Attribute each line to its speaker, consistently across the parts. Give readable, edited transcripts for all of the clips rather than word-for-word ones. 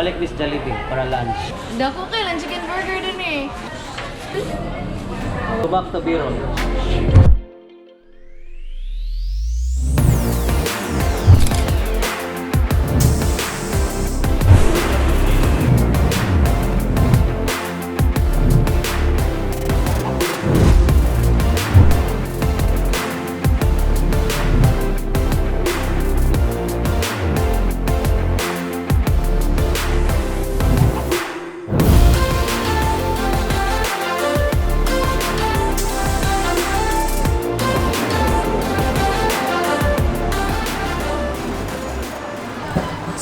Speaker 1: Balik Miss Jollibee para lunch.
Speaker 2: Dako kay lang chicken burger din eh.
Speaker 1: Go back to Biro.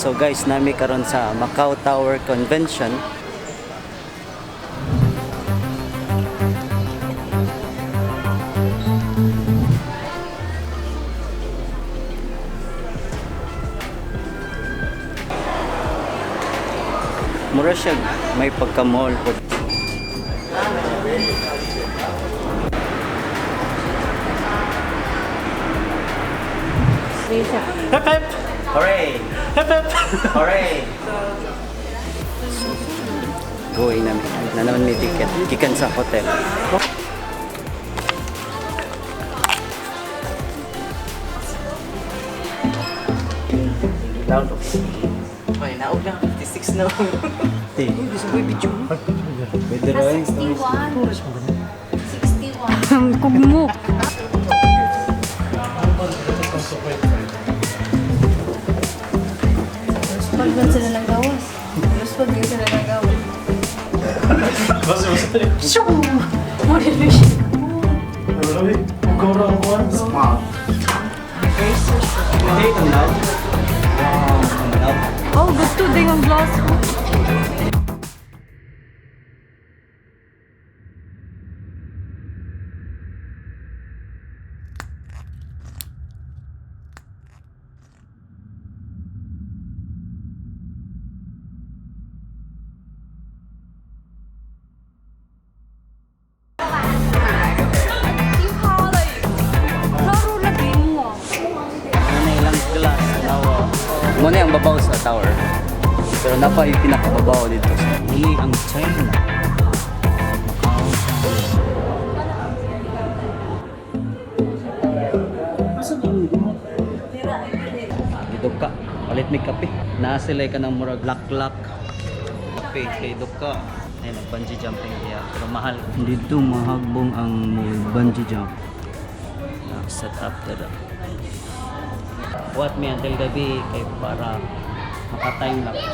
Speaker 1: So guys, nami karon sa Macau Tower Convention. Mura siya may pagka-mall po.
Speaker 3: Hep hep!
Speaker 1: Hooray!
Speaker 3: Hep hep!
Speaker 1: Hooray! Going namin. Na naman may ticket. Gikan sa hotel.
Speaker 4: Down to 58. Ay, naog na. 56 na.
Speaker 1: Te. Pwede ra eh.
Speaker 2: 61. 61.
Speaker 5: Kugmo.
Speaker 2: Luspag man sila ng gawas. Luspag man sila ng gawas.
Speaker 3: Basta basta.
Speaker 2: Shoo! Mo rin siya.
Speaker 1: Hey, ang loud. Wow, ang loud.
Speaker 5: Oh, gusto din ang glass ko. Klaro lagi mo.
Speaker 1: Muna ilang glass. Nawa. Muna ang babaw sa tower. Pero napa yung pinakababaw dito. Muni ang China. Macau, China. Dito ka. Palit may kape. Naa sila ka ng murag laklak. Kape kay Duka. Ay, nag-bungee jumping diya. Pero mahal. Dito mahagbong ang bungee jump. Set up dira. What me until gabi kay para maka-time lapse.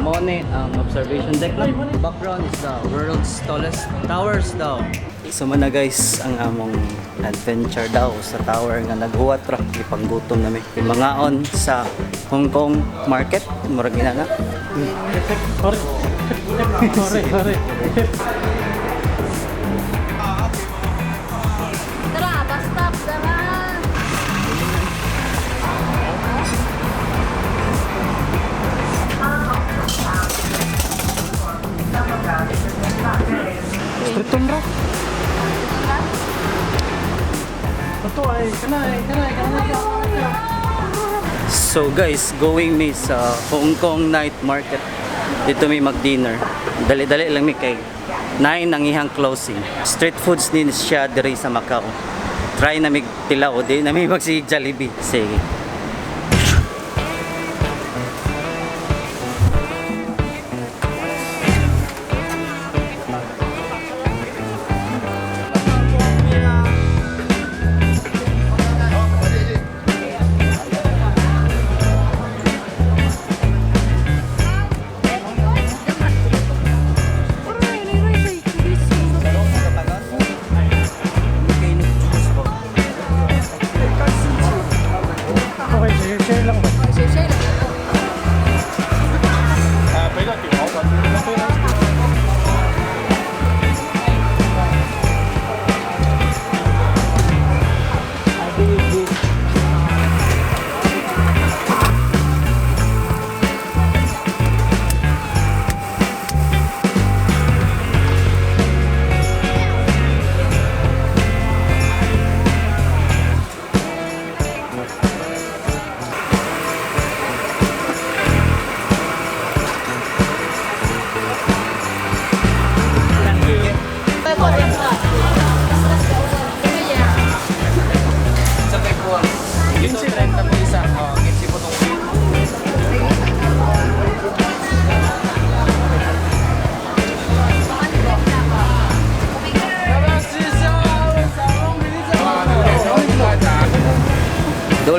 Speaker 1: Mao ni ang observation deck na. Background is the world's tallest towers daw. So man na guys ang among adventure daw sa tower nga naghuwat ra ipanggutom nami. Mangaon sa Hong Kong market murag ina na.
Speaker 3: Hep hep! Hore! Hore! Hore! Hep!
Speaker 2: Tara, bus stop, tara.
Speaker 3: Street ra. Ito ay, kanay, kanay, kanay.
Speaker 1: So guys, going mi sa Hong Kong Night Market. Dito mi mag-dinner. Dali-dali lang mi kay 9 ang ihang closing. Street foods ni siya diri sa Macau. Try na mig tilaw di na mi magsi Jollibee. Sige.
Speaker 3: Okay, share, share lang ba?
Speaker 2: Share, share lang.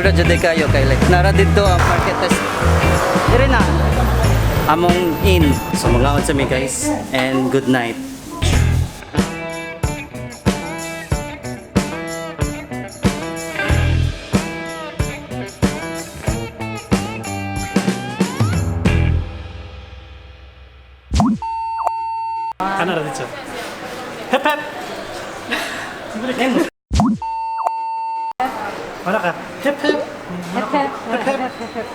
Speaker 1: Libre jud kayo kay like nara didto ang market test. Dire na among inn. So mga sa mi guys and good night.
Speaker 3: Ana ra dito. Hep hep. Wala ka. Hep hep.
Speaker 5: Hep hep. Hep hep. Hep hep.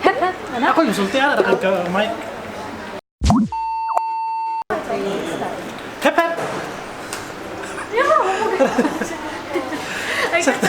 Speaker 5: Hep hep. Ano?
Speaker 3: Ako yung sulti ana ra ka mic.